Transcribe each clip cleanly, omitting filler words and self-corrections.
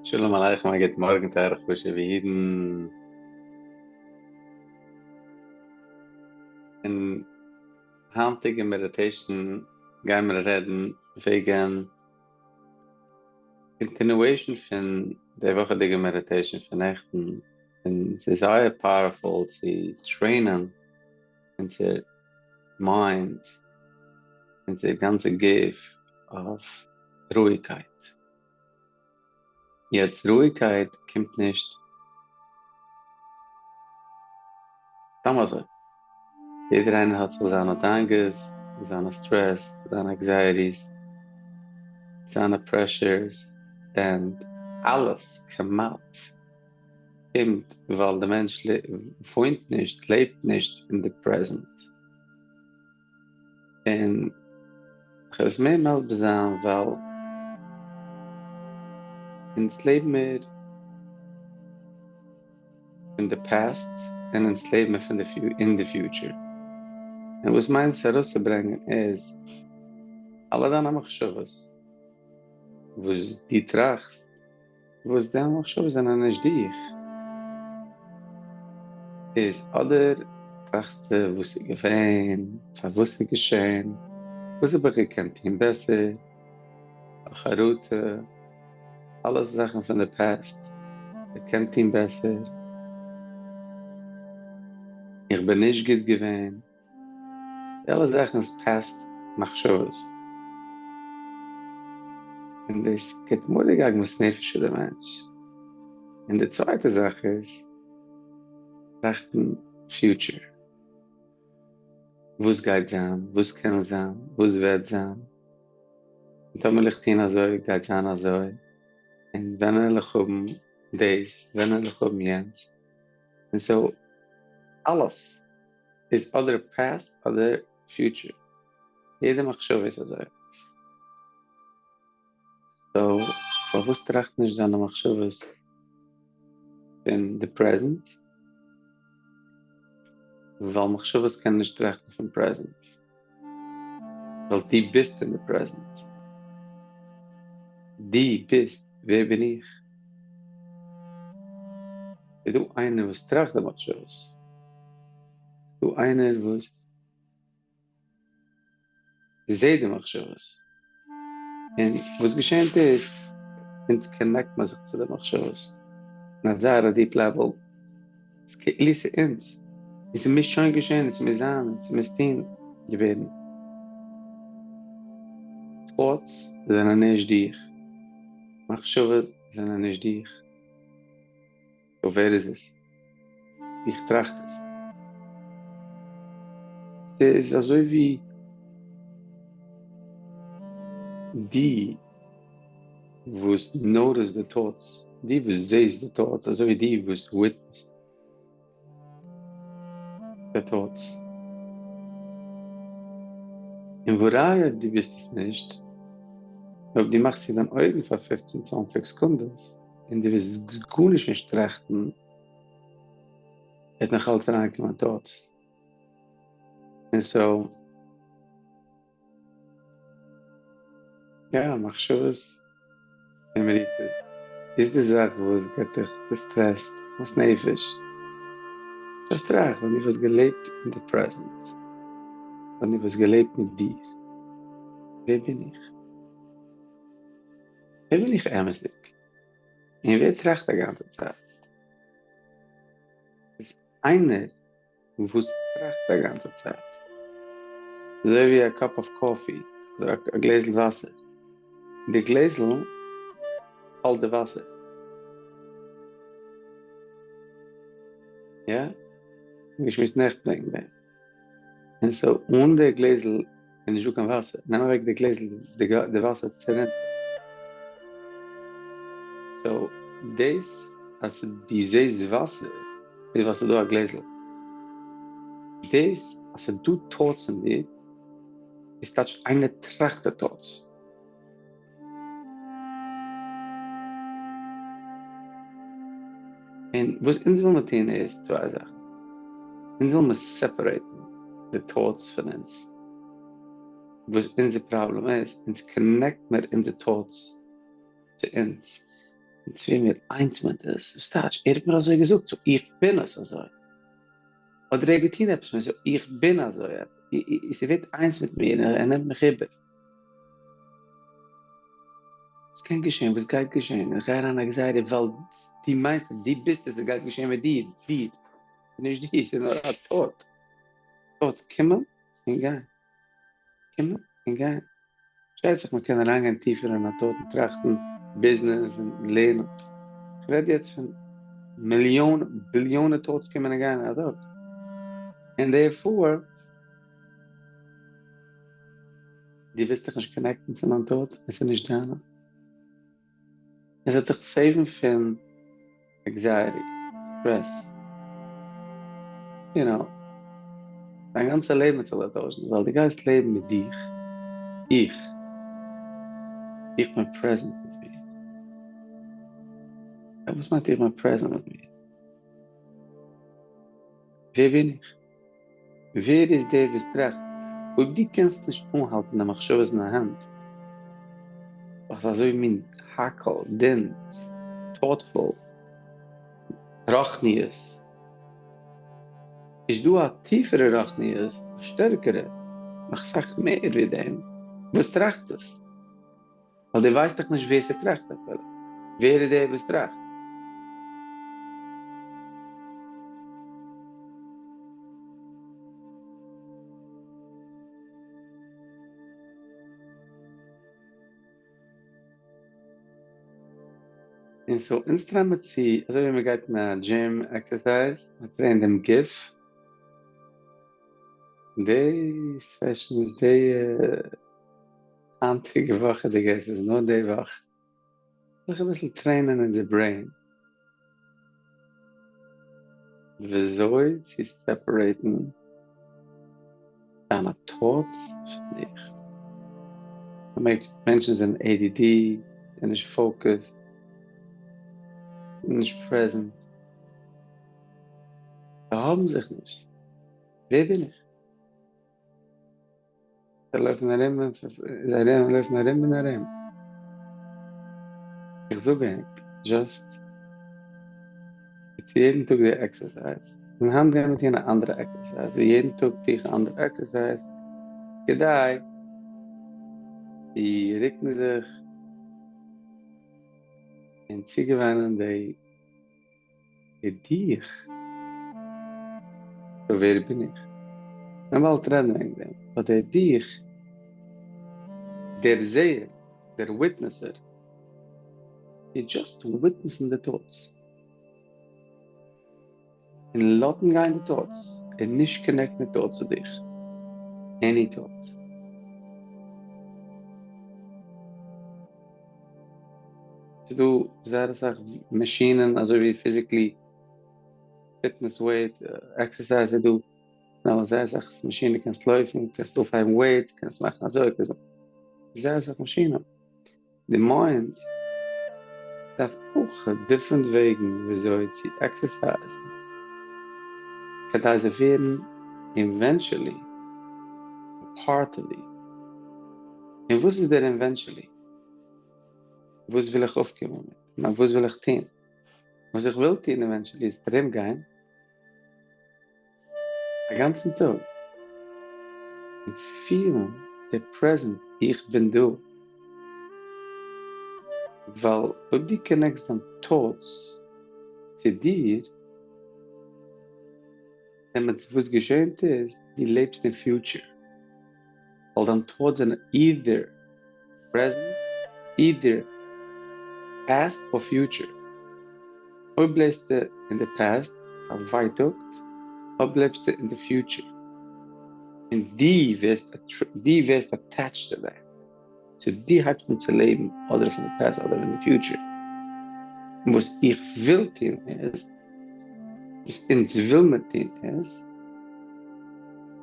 שלום עליכם, א גוט מארגן טייערע חשוב'ע אידן. אין היינטיגע מעדיטעישן גייען מיר רעדן וועגן קאנטינועישן פון די וואכעדיגע מעדיטעישן פון נעכטן, און ס'איז זייער פאוערפול צו טרעינען אונזער מיינד, אונזער גאנצע גוף אויף רואיגקייט. יעצט רואיגקייט קומט נישט סתם אזוי, יעדער איינער האט זיך זיינע דאגות, זיינע סטרעס, זיינע ענקזייעטיס, זיינע פרעשורס, און אלעס כמעט קומט ווייל די מענטש וואוינט נישט, לעבט נישט אין די פרעזענט. און כ'וועל עס מער מסביר זיין ווייל אונז לעבן מיר פון די פאסט און אונז לעבן מיר פון די אין די פיוטשער. און וואס מיינט עס ארויסצוברענגען איז אלע דיינע מחשבות וואס דו טראכסט וואס דיינע מחשבות זענען נישט דיך, איז אדער טראכסטו וואס איז געווען, פארוואס איז געשען, וואס האב איך געקענט טון בעסער, א חרטה, אלעס זאכן פון די פאסט, געקענט טון בעסער, איך בין נישט גוט געווען. די אלע זאכן איז פאסט מחשבות. און דאס גיבט מורא'דיגע עגמת נפש פאר די מענטש. און די צווייטע זאך איז טראכטן פיוטשער. וואס גייט זיין, וואס קען זיין, וואס וועט זיין. און טאמער וועל איך טון אזוי גייט זיין אזוי. און ווען וועל איך האבן דאס, ווען וועל איך האבן יענץ. און סאו אלעס איז אדער פאסט אדער פיוטשער, יעדע מחשבה איז אזוי, סאו פארוואס טראכט נישט דיינע מחשבות פון די פרעזענט? ווייל מחשבות קענען נישט טראכטן פון פרעזענט, ווייל דו ביסט אין די פרעזענט, דו ביסט ווער בין איך? איז דא איינער וואס טראכט די מחשבות? איז דא איינער וואס זעט די מחשבות? און וואס געשענט איז, אונז קאנעקט מען זיך צו די מחשבות, אין א זייער א דיעפ לעוועל, ס'איז כאילו ס'איז אונז, און ס'מוז שוין געשען, און ס'מוז זיין, און ס'מוז טון געווערן. Thoughts זענען נישט דיך, מחשבות זענען נישט דיך. סאו ווער איז עס? איך טראכט עס. ס'איז אזוי ווי די וואס נאוטיס די טאטס, די וואס זעהסט די טאטס, אזוי ווי די וואס וויטנעסט די טאטס. און והראיה דו ביסט עס נישט, אויב דו מאכסט צו דיין אויגן פאר פופצן צוואנציג סעקונדעס, און דו וועסט גארנישט נישט טראכטן, וועט נאך אלץ אריינקומען טאטס. און סאו, יא, מחשבות, ווי מען רופט עס, איז די זאך וואס געבט דיך די סטרעס, עגמת נפש. דזשאסט טראכט ווען דו וואלסט געלעבט אין די פרעזענט, ווען דו וואלסט געלעבט מיט דיר, ווער בין איך? ווער בין איך אמת'דיג? און ווער טראכט א גאנצע צייט? איז איינער וואס טראכט א גאנצע צייט. אזוי ווי א קאפ אוו קאפי אדער א גלעזל וואסער. די גלעזל האלט די וואסער. יא? געשמועסט נעכטן וועגן דעם. און סאו אן די גלעזל איז נישטא קיין וואסער, נעם אוועק די גלעזל די וואסער צערינט זיך. סאו דאס אז דו זעסט וואסער איז ווייל ס'איז דא א גלעזל. דאס אז ס'איז דא טאטס אין דיר איז טייטש איינער טראכט די טאטס. און וואס אונז וויל מיר טון איז צוויי זאכן, אונז וויל מיר סעפערעיטן די טאטס פון אונז, וואס אונזער פראבלעם איז, אונז קאנעקט מיר אונזער טאטס צו אונז. אונז ווערן מיר איינס מיט עס, וואס טייטש? ער האט מיר אזוי געזאגט סאו איך בין עס אזוי. אדער ער האט געטון עפעס מיט מיר סאו איך בין אזוי. ס'ווערט איינס מיט מיר און ער נעמט מיך איבער. וואס קען געשען? וואס גייט געשען? איך גיי אריין אין anxiety ווייל דו מיינסט אז דו ביסט עס, עס גייט געשען מיט דיר, דיר. נישט דיר, ס'איז נאר א thought. Thoughts קומען און גייען. קומען און גייען. פארשטייט זיך מ'קען אריינגיין טיפער אין א thought און טראכטן ביזנעס און לערנען. כ'רעד יעצט פון מיליאן ביליאנע thoughts קומען און גייען א טאג. און therefore דו ווילסט דיך נישט connect ן צו דיין thought, עס איז נישט דיינע. עס וועט דיך save ן פון anxiety, stress, you know, דיין גאנצע לעבן וועט זיך דארט טוישן, ווייל דו גייסט לעבן מיט דיך, איך, איך בין present מיט מיר. וואס מיינט איך בין present מיט מיר? ווער בין איך? ווער איז דער וואס טראכט? אויב דו קענסט נישט אנהאלטן די מחשבות אין די האנט, ווייל ס'איז אזוי מין האקל, דין, thoughtful, רוחניות, איז דא א טיפערע רוחניות, א שטערקערע, נאך סאך מער ווי דעם, וואס טראכט עס? ווייל דו ווייסט דאך נישט ווער ס'טראכט אפילו. ווער איז דער וואס טראכט? און so אונז try מיר צו, אזוי ווי מ'גייט אין א gym exercise, מ'טרעינט דעם גוף, די sessions, די היינטיגע וואכעדיגע, עס איז נאר די וואך, זיך אביסל טרעינען אונזער brain וויאזוי צו separate ן דיינע thoughts פון דיך. מענטשן זענען ADD, זענען נישט focused, זענען נישט present, זיי האבן זיך נישט. ווער בין איך? זיי לויפן ארום און זיי לויפן ארום און ארום. איך זאג ענק, just טוטס יעדן טאג די exercise. און היינט גייען מיר טון א אנדערע exercise, ווי יעדן טאג טו איך א אנדערע exercise, כדי צו רוקן זיך און צוגעוויינען די דיך? So ווער בין איך? מען וואלט רעדן וועגן דעם, but דער דיך, דער זעער, דער witnesser, איז just witness ן די thoughts. און לאזן גיין די thoughts, און נישט connect ן די thoughts צו דיך. Any thought. ס'איז דא זייער אסאך מאשינען אזוי ווי physically fitness weight exercise איז דא נאך זייער אסאך מאשינען קענסט לויפן קענסט אויפהייבן weights קענסט מאכן אזוי קענסט מאכן זייער אסאך מאשינען די mind דארף אויך different וועגן וויאזוי צו exercise ן כדי זיי ווערן eventually א part of you און וואס איז דער eventually? וואס וויל איך אויפקומען מיט? כ'מיין וואס וויל איך טון? וואס איך וויל טון eventually איז ארום גיין א גאנצן טאג און פילן די present איך בין דא, ווייל אויב דו connect סט דיין thoughts צו דיר, דעמאלטס וואס געשענט איז דו לעבסט אין future, ווייל דיין thoughts זענען either present, either past or future. אויב לעבסטו אין די past פארווייטאגט, אויב לעבסטו אין די future און דו ווערסט דו ווערסט attached צו דעם, so דו הייבסט אן צו לעבן אדער פון די past אדער פון די future. און וואס איך וויל טון איז, וואס אונז וויל מיר טון איז,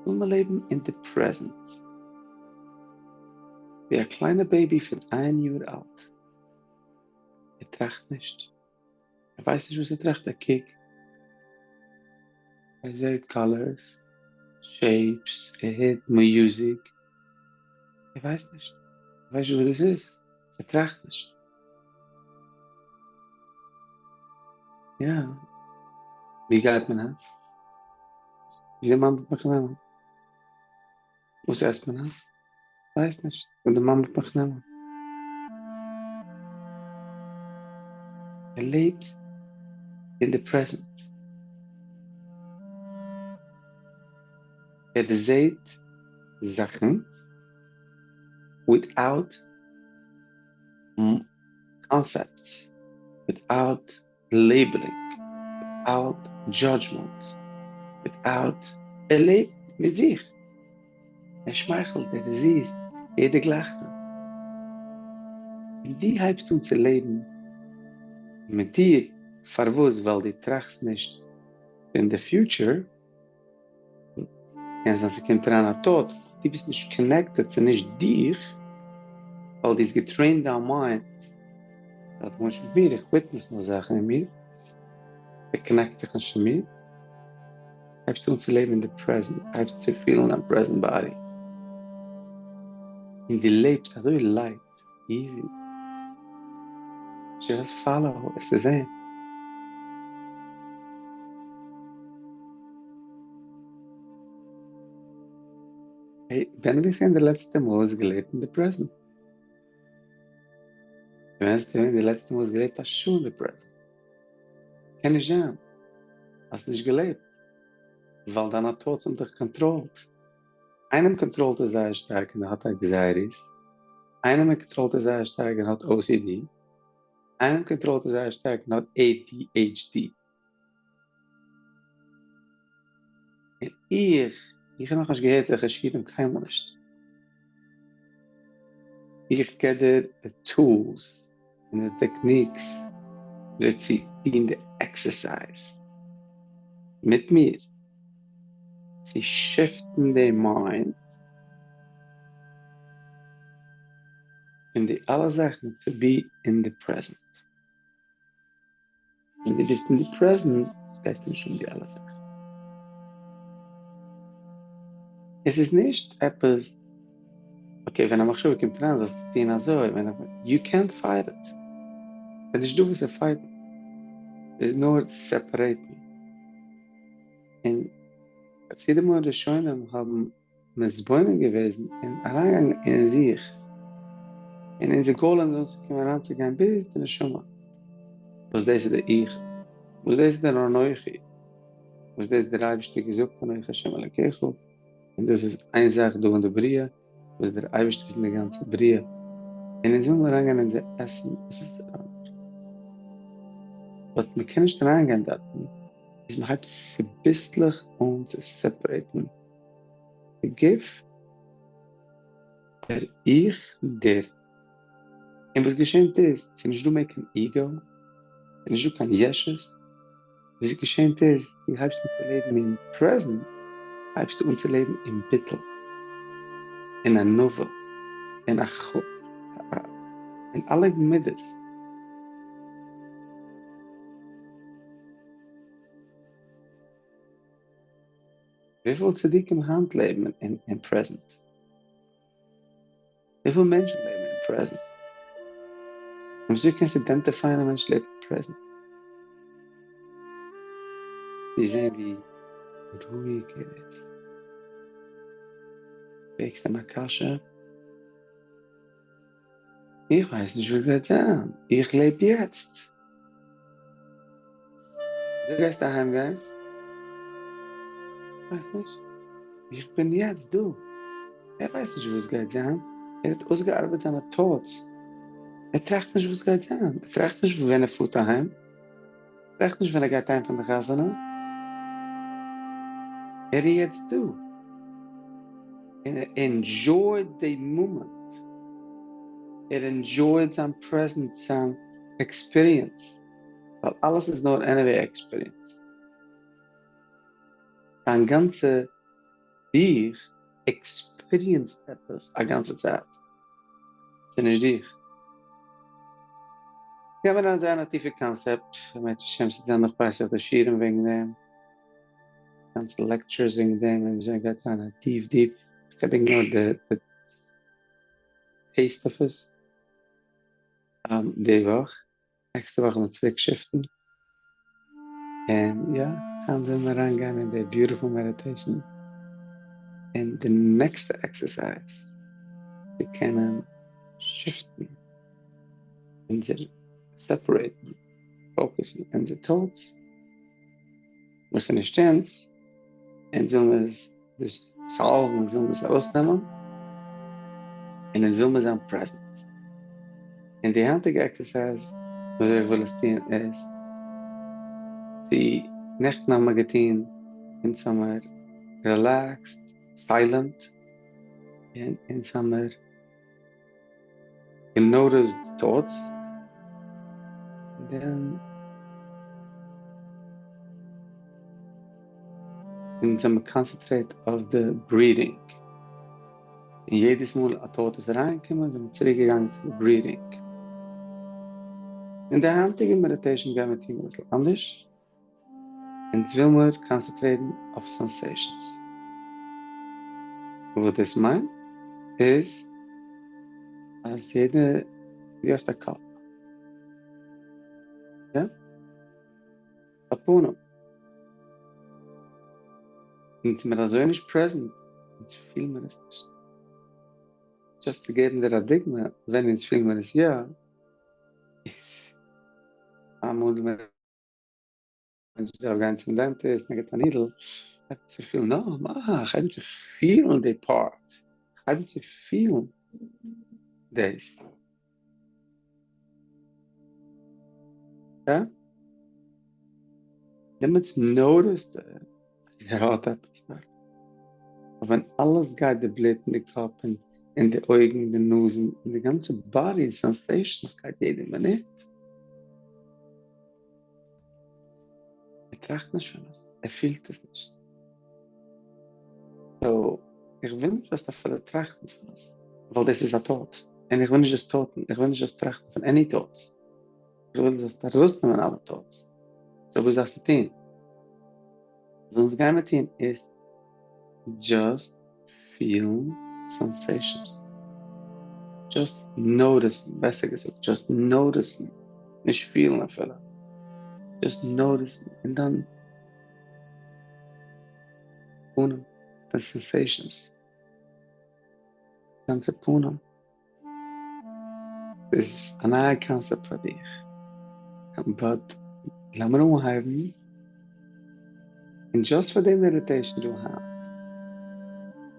וויל מיר לעבן אין די present. ווי א קליינע baby פון איין יאר אלט, ער טראכט נישט, ער ווייסט נישט וואס ער טראכט, ער קוקט, ער זעט colors, shapes, ער הערט music, ער ווייסט נישט, ער ווייסט נישט וואס דאס איז, ער טראכט נישט. יא, ווי גייט מען היינט? ווי די מאמע האט מיך גענומען. וואס עסט מען היינט? כ'ווייס נישט, וואו די מאמע וועט מיך נעמען. ער לעבט אין די פרעזענט. ער דערזעהט זאכן וויטאוט קאנסעפטס, וויטאוט לעיבלינג, וויטאוט דזשאדזשמענט, וויטאוט, ער לעבט מיט זיך, ער שמייכלט, ער איז זיס, יעדער גלייכט אים. און דו הייבסט אן צו לעבן מיט דיר, פארוואס? ווייל דו טראכסט נישט פון די פיוטשער, קען זיין ס'קומט אריין א טאט, דו ביסט נישט קאנעקטעד ס'איז נישט דיך, ווייל דו האסט געטרעינט דיין מיינד, ס'האט גארנישט מיט מיר, איך וויטנעס נאר זאכן אין מיר, ס'קאנעקט זיך נישט צו מיר, הייבסטו אן צו לעבן אין די פרעזענט, הייבסט צו פילן דיין פרעזענט באדי, און דו לעבסט אזוי לייט. איזי. דזשאסט פאלאו וועסטו זען. העי, ווען ביסטו געווען די לעצטע מאל האסט געלעבט אין די פרעזענט? ווען ביסטו געווען די לעצטע מאל האסט געלעבט א שעה אין די פרעזענט? קען נישט זיין. האסט נישט געלעבט. ווייל דיינע טאטס האבן דיך קאנטראלט. איינעם קאנטראלט עס זייער שטארק און ער האט ענקזייעטיס, איינעם קאנטראלט עס זייער שטארק און האט OCD, איינעם קאנטראלט עס זייער שטארק און האט ADHD. און איך, איך האב נאכנישט געהערט אזעלכע שיעורים קיינמאל נישט. איך געב דיר די tools און די techniques וויאזוי צו טון די עקסערסייז מיט מיר צו שיפטן די מיינד פון די אלע זאכן צו בי אין די פרעזענט. ווען דו ביסט אין די פרעזענט גייסטו נישט אן די אלע זאכן. עס איז נישט עפעס okay ווען א מחשבה קומט אריין זאלסטו טון אזוי, ווען א, יו קענט פייט איט, ס'איז נישט דא וואס צו פייטן, ס'איז נאר סעפערעיטן. און חסידים הראשונים האבן מתבונן געוועזן און אריינגעגאנגען אין זיך, און אונזער goal איז אנצוקומען אריינצוגיין ביז די נשמה, וואס דאס איז די איך, וואס דאס איז דער אנכי, וואס דאס דער אייבערשטער געזאגט אנכי השם אלקיך, און דאס איז איין זאך דא אין די בריאה, וואס דער אייבערשטער איז אין די גאנצע בריאה, און אונז ווילן אריינגיין אין די עסן, וואס איז דער אנכי, באט מען קען נישט אריינגיין דארטן ביז מען הייבט צוביסלעך אן צו סעפערעיטן די גוף, דער איך, דער. און וואס געשענט איז, ס'איז נישט דא מער קיין ego, ס'איז נישט דא קיין ישות, וואס געשענט איז, דו הייבסט אן צו לעבן אין פרעזענט, הייבסטו אן צו לעבן אין ביטול, אין ענווה, אין א ח, אין אלע מידות. וויפיל צדיקים היינט לעבן אין פרעזענט? וויפיל מענטשן לעבן אין פרעזענט? און וויאזוי קענסטו אידענטיפייען א מענטש לעבט אין פרעזענט? צו זען ווי רואיג ער איז. פרעגסט אים א קשיא? איך ווייס נישט וואס גייט זיין, איך לעב יעצט. דו גייסט אהיים גיין? כ'ווייס נישט, איך בין יעצט דא. ער ווייסט נישט וואס גייט זיין, ער האט אויסגעארבעט זיינע thoughts, ער טראכט נישט וואס גייט זיין, ער טראכט נישט ווען ער פארט אהיים, ער טראכט נישט ווען ער גייט אהיים פון די חתונה, ער איז יעצט דא, און ער ענדזשויט די מאמענט, ער ענדזשויט זיין פרעזענט, זיין עקספיריענס, ווייל אלעס איז נאר עניוועי עקספיריענס, דיין גאנצע דיך עקספיריענסד עפעס א גאנצע צייט, ס'איז נישט דיך. גיימיר אריין זייער אין א טיפע קאנסעפט, אם ירצה השם ס'וועט זיין נאך פסח די שיעורים וועגן דעם, גאנצע לעקטשורס וועגן דעם, און וויאזוי מ'גייט אריין אין טיף דיפ, כ'געדענק נאר די טעיסט אוו עס די וואך. נעקסטע וואך וועט מען צוריק שיפטן. און יא, היינט ווילן מיר אריינגיין אין די ביוטיפול מעדיטעישאן, און די נעקסטע עקסערסייז צו קענען שיפטן אונזער סעפערעיטן, פאוקעסן אונזער טאטס, וואס איז נישט אונז, אונז ווילן מיר עס דאס סאלוון, אונז ווילן עס ארויסנעמען, און אונז ווילן מיר זיין פרעזענט. און די היינטיגע עקסערסייז וויאזוי איך וויל עס טון איז, צו נעכטן האבן מיר געטון, אונז האמיר רילעקסד, סיילענט, און אונז האמיר גענאוטיסד די טאטס, און דען אונז האמיר קאנצענטרעיט אויף די ברידינג, און יעדעס מאל א טאט איז אריינגעקומען זעמיר צוריק געגאנגען צו די ברידינג. אין די היינטיגע מעדיטעישאן גיימיר טון אביסל אנדערש, אונז וויל מיר קאנצענטרעיטן אויף סענסעישאנס. וואס דאס מיינט איז אז יעדע, דו האסט א קאפ, יא? א פנים. אונז זעמיר אזוי נישט פרעזענט, אונז פיל מיר עס נישט. דזשאסט צו געבן דיר א דוגמא, ווען אונז פיל מיר עס יא, איז אמאל ווען מענטש דארף גיין צום דענטיסט, מען גיבט א נידל, הייבט צו פילן, נא, מאך, הייב אן צו פילן די פארט, הייב אן צו פילן דאס. יא? דעמאלטס נאטיסט ער אז ער האט עפעס דארט. אבער ווען אלעס גייט די בלוט אין די קאפ און אין די אויגן, די נאז און די גאנצע באדי סענסעישאנס גייט יעדע מינוט. ער טראכט נישט פון עס, ער פילט עס נישט. סאו, איך וויל נישט זאלסט אפילו טראכטן פון עס, ווייל דאס איז א טאט, און איך וויל נישט זאלסט טאטן, איך וויל נישט זאלסט טראכטן פון עני טאטס, איך וויל זאלסט ארויסנעמען אלע טאטס. סאו וואס דארפסטו טון? וואס אונז גיימער טון איז דזשאסט פילן סענסעישאנס, דזשאסט נאוטיסן, בעסער געזאגט, דזשאסט נאוטיסן, נישט פילן אפילו, דזשאסט נאוטיסן, און דאן פנים, די סענסעישאנס, גאנצע פנים. ס'איז א נייע קאנסעפט פאר דיך, באט לאמיר אנהייבן, און דזשאסט פאר די מעדיטעישן דא היינט,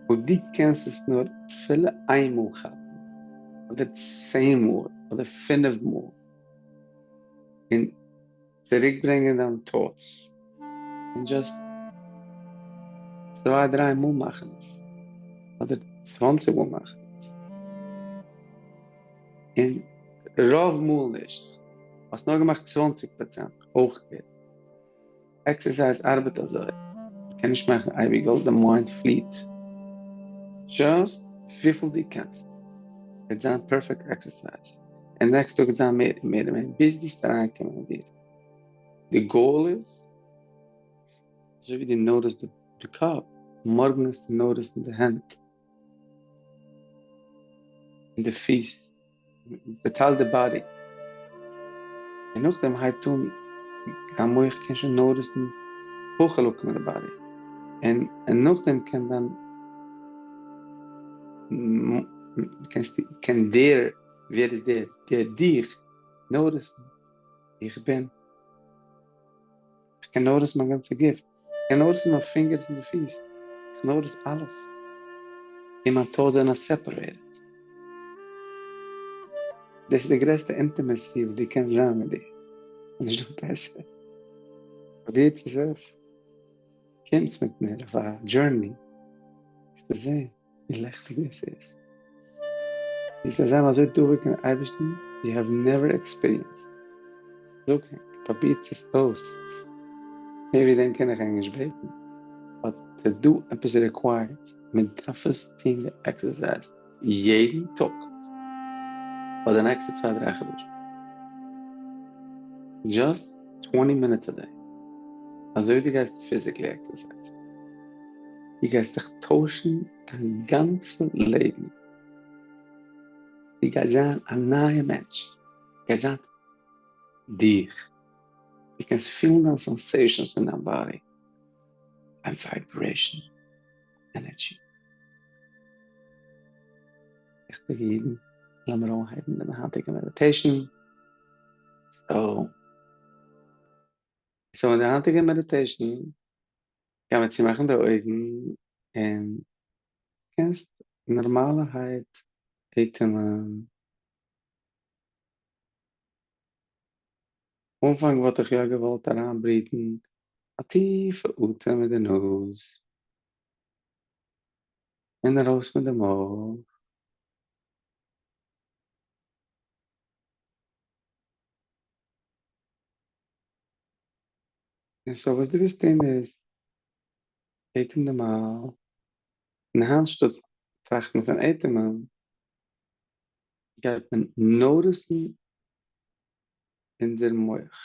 אויב דו קענסט עס נאר אפילו איין מאל כאפן, אדער צען מאל, אדער פינף מאל, און צוריק ברענגען דיין טאטס, און דזשאסט צוויי דריי מאל מאכן עס, אדער צוואנציג מאל מאכן עס, און רוב מאל נישט, האסט נאר געמאכט צוואנציג פראצענט, אויך גוט. עקסערסייז ארבעט אזוי, מ'קען נישט מאכן אייביג ווייל די מיינד פליעט. דזשאסט וויפיל דו קענסט, וועט זיין פערפעקט עקסערסייז, און נעקסט טאג וועט זיין מער און מער און מער, ביז דו וועסט אריינקומען אין דיר. די גאול איז, אזוי ווי דו נאטיסט די קאפ, מארגן וועסטו נאטיסן די הענט און די פיס, צעטיילט די באדי, און נאכדעם הייבט אן דיין מח קען שוין נאטיסן אפאר חלקים אין די באדי, און נאכדעם קען דיין קענסטו קען דער ווער איז דער דער דיך נאטיסן איך בין איך קען נאטיסן מיין גאנצע גוף, איך קען נאטיסן מיין פינגערס און די פיס, איך נאטיס אלעס, און מיין טאטס זענען סעפערעיטעד. דאס איז די גרעסטע אינטימעסי וואס דו קענסט זיין מיט דיר, נישט דא בעסער. פרובירטס עס אויס, קומטס מיט מיר אויף א דזשורני, וועסטו זען ווי לעכטיג דאס איז. וועסטו זיין אזוי דבוק אין אייבערשטן יו העוו נעווער עקספיריענסד. זאג ענק, פרובירטס עס אויס. מער ווי דעם קען איך ענק נישט בעטן. באט ס'איז דא עפעס רעקווייערד, מען דארף עס טון די עקסערסייז יעדן טאג פאר די נעקסטע צוויי דריי חדשים. דזשאסט טווענטי מינוטס א דעי. אזוי ווי דו גייסט פיזיקלי עקסערסייזן. דו גייסט דיך טוישן דיין גאנצע לעבן. דו גייסט זיין א נייע מענטש. דו גייסט זיין דיך. דו קענסט פילן דיין sensations אין דיין body, דיין vibration, energy. ריכטיגע אידן, לאמיר אנהייבן דעם היינטיגע meditation. So, so אין די היינטיגע meditation גייען מיר צומאכן די אויגן און קענסט נארמאלערהייט אטעמען. אנפאנג וואלט איך יא געוואלט אריינברידן א טיפע אטעם מיט די נאז און ארויס מיט די מויל. און so וואס דו ווילסט טון איז, אטעם נארמאל, און אנשטאט טראכטן פון אטעמען, גייט מען notice ן אונזער מח,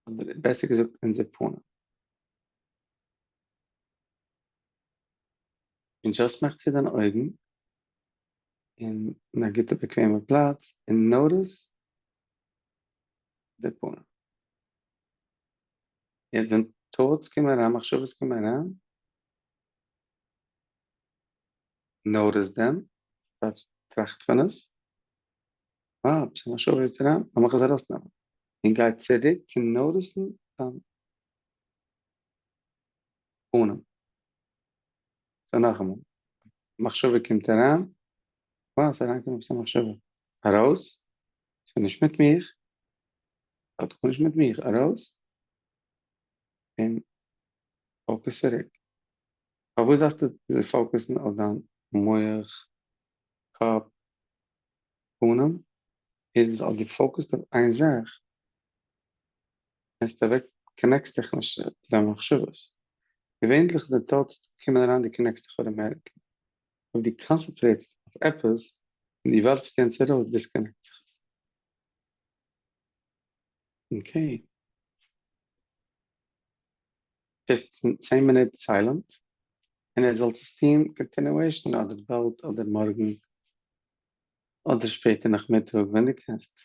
אדער בעסער געזאגט אונזער פנים. און just מאך צו דיינע אויגן אין א גוטע באקוועמע פלאץ און notice די פנים. יעצט ווען thoughts קומען אריין, מחשבות קומען אריין, notice them, טראכט פון עס, אה, עפעס א מחשבה איז אריין, לאמיך עס ארויסנעמען. און גיי צוריק צו notice ן דיין פנים. So נאכאמאל, מחשבה קומט אריין, אה, ס'איז אריינגעקומען עפעס א מחשבה. ארויס, ס'איז נישט מיט מיך, האט גארנישט מיט מיך, ארויס, און focus צוריק. פארוואס דארפסטו focus ן אויף דיין מח, קאפ, פנים? איז ווייל דו focus ט אויף איין זאך, קענסטו אוועק, connect סט דיך נישט צו דיין מחשבות. געווענליך די thoughts קומען אריין, דו connect סט דיך automatically. אויב דו concentrate סט אויף עפעס, און דו ווארפסט יענץ ארויס, disconnect זיך עס. Okay. 15, 10 מינוט silent, און איר זאלט עס טון continuation, אדער באלד, אדער מארגן, אדער שפעטער נאכמיטאג, ווען דו קענסט.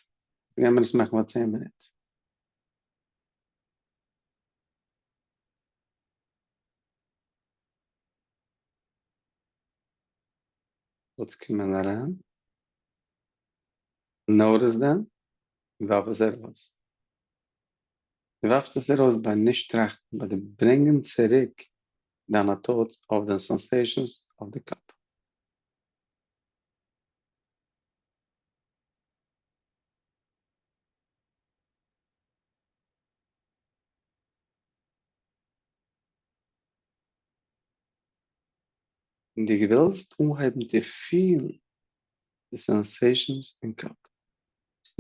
גייען מיר עס מאכן פאר 10 מינוט. Thoughts קומען אריין. Notice them. ווארף עס ארויס. דו ווארפסט עס ארויס ביי נישט טראכטן, ביי די ברענגען צוריק דיינע thoughts אויף די sensations אויף די קאפ. און דו ווילסט אנהייבן צו פילן די sensations אין קאפ.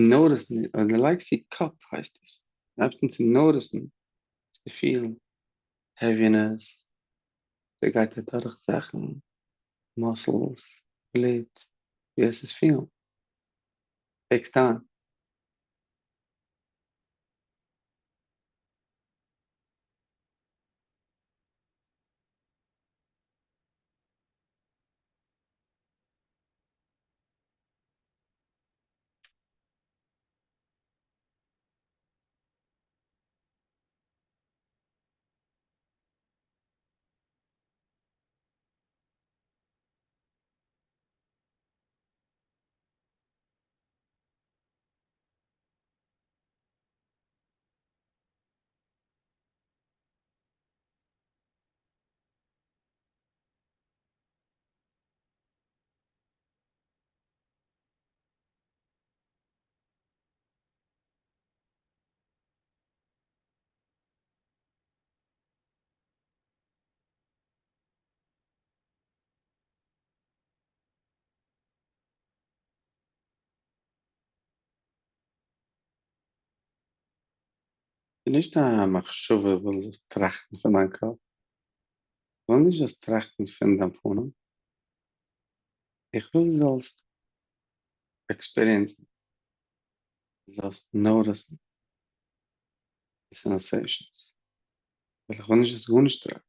Notice, אויב דו לייגסט צו קאפ הייסט עס. דו הייבסט אן צו notice ן, צו פילן heaviness, ס'גייט אדורך זאכן, muscles, בלוט, ווי עס איז פילן. Takes time. נישט א מחשבה וויל זאלסט טראכטן פון דיין קאפ. וויל נישט זאלסט טראכטן פון דיין פנים. איך וויל זאלסט experience ן. זאלסט notice ן די sensations. ווייל איך וויל נישט זאלסט גארנישט טראכטן.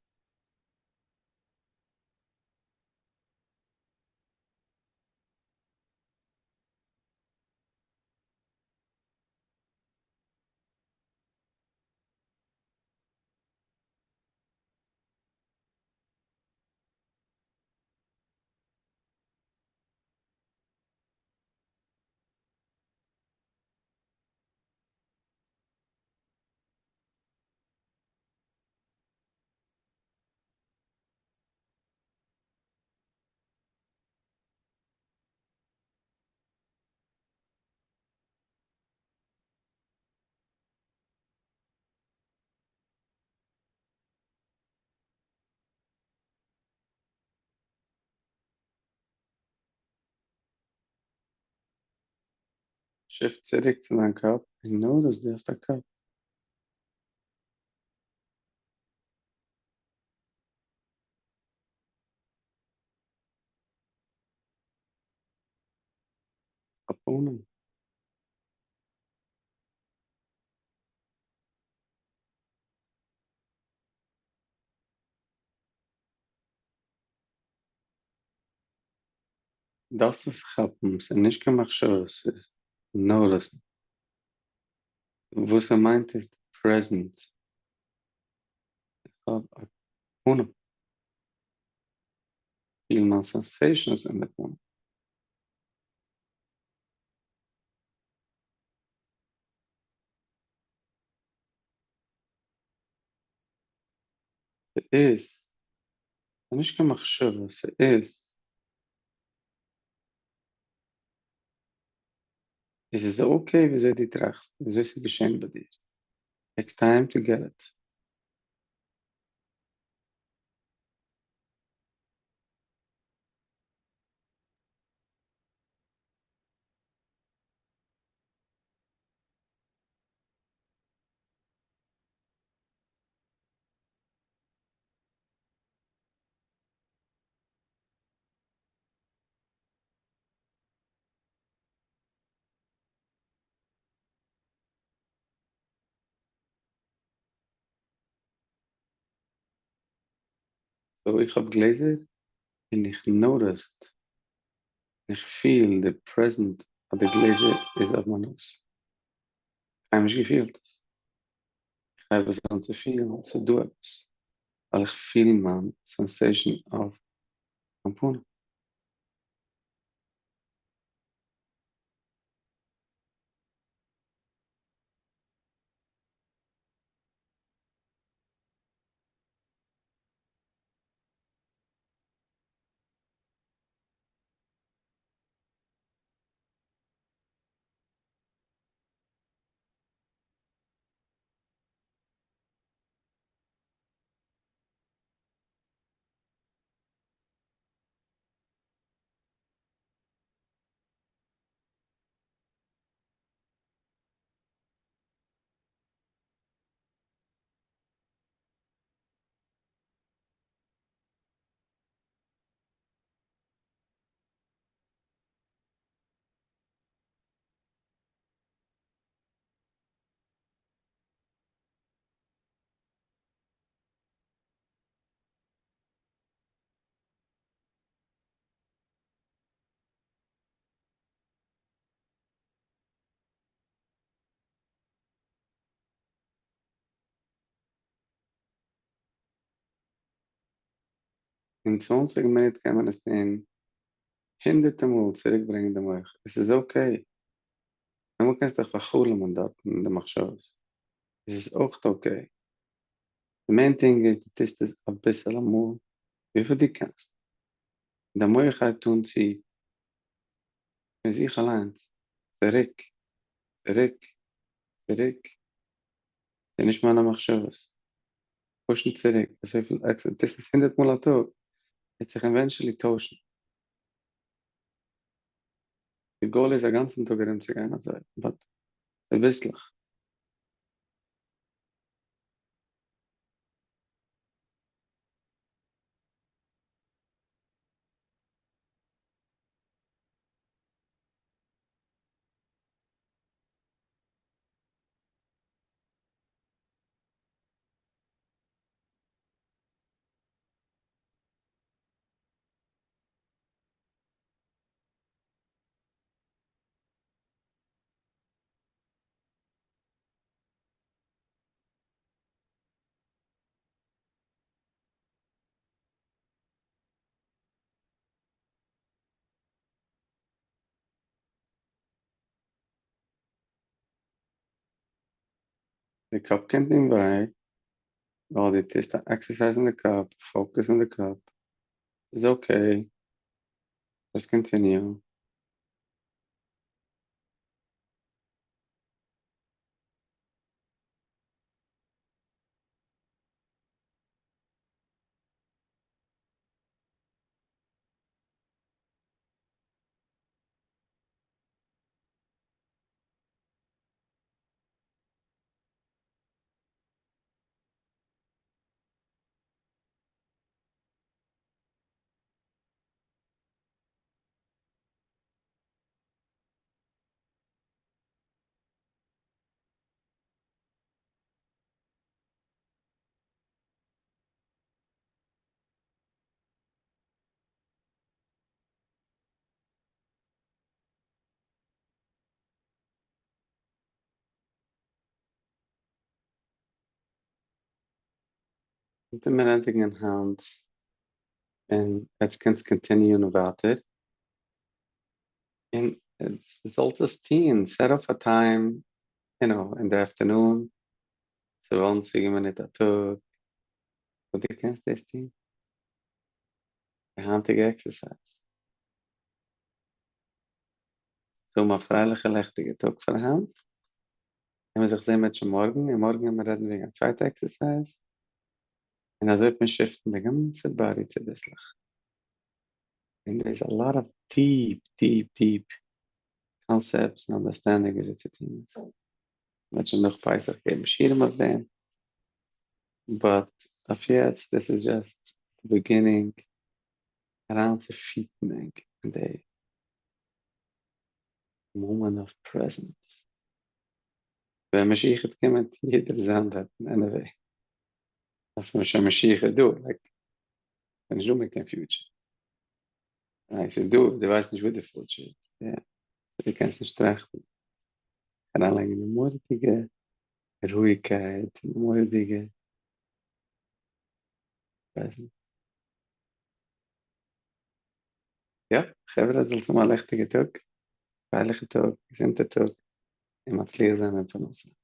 Shift צוריק צו דיין קאפ און notice דו האסט א קאפ. א פנים. דארפסט עס כאפן, ס'איז נישט קיין מחשבות, ס'איז notice. וואס ס'מיינט איז present. איך האב א פנים. פיל מיין sensations אין די פנים. ס'איז נישט קיין מחשבה, ס'איז. עס איז okay וויאזוי דו טראכסט, וויאזוי ס'איז געשען ביי דיר. Takes time to get it. So איך האב גלעזער און איך noticed, איך פיל די present אז די גלעזער איז אויף מיין נאז. איך האב נישט געפילט עס. איך הייב עס אן צו פילן, ס'איז דא עפעס. ווייל איך פיל מיין sensation אויף מיין פנים. אין 20 מינוט קען מען עס טון הונדערטע מאל צוריקברענגען די מח. עס איז okay. אמאל קענסטו דיך פארחלומ'ען דארט אין די מחשבות. עס איז אויך okay. The main thing איז, דו טוסט עס אביסל אמאל, וויפיל דו קענסט. דער מח הייבט אן צו פון זיך אליינס, צוריק, צוריק, צוריק. ס'איז נישט מיינע מחשבות. פושן צוריק, אזויפיל עקסעס, דו טוסט עס 100 מאל א טאג, וועט זיך eventually טוישן. די goal איז א גאנצן טאג ארומצוגיין אזוי, but צוביסלעך. די קאפ קען טון וויי, ווייל דו טוסט א exercise אין די קאפ, focus אין די קאפ. איז okay. Just continue. און מיר ענדיגן היינט און עטס קענטס continue ען ווייטער. און עטס זאלט עס טון, set off a time, in the afternoon, 20 מינוט א טאג, וואס דו קענסט דאס טון. די היינטיגע exercise. So, א פרייליכע, לעכטיגע טאג פאר היינט. און מיר זיך זען מיט שוין מארגן, און מארגן וועלן מיר רעדן וועגן א צווייטע exercise. און אזוי וועט מען shift ן די גאנצע body צוביסלעך. And there's a lot of deep, deep, deep concepts and understanding וויאזוי צו טון עס. מ'וועט שוין נאך פסח געבן שיעורים אויף דעם. But אויף יעצט, this is just the beginning אריינצו fit ן אין די moment of presence. ווען משיח וועט קומען, יעדער זיין דארט, anyway. דאס איז שוין משיח דא, like, נישטא מער קיין future. ניין, ס'איז דא, דו ווייסט נישט וואו די future איז. יא. דו קענסט נישט טראכטן. אריינלייגן די מורא'דיגע רואיגקייט, די מורא'דיגע presence. יא, חברה, זאלטס האבן א לעכטיגע טאג, פרייליכע טאג, געזונטע טאג, און מצליח זיין אין פרנסה.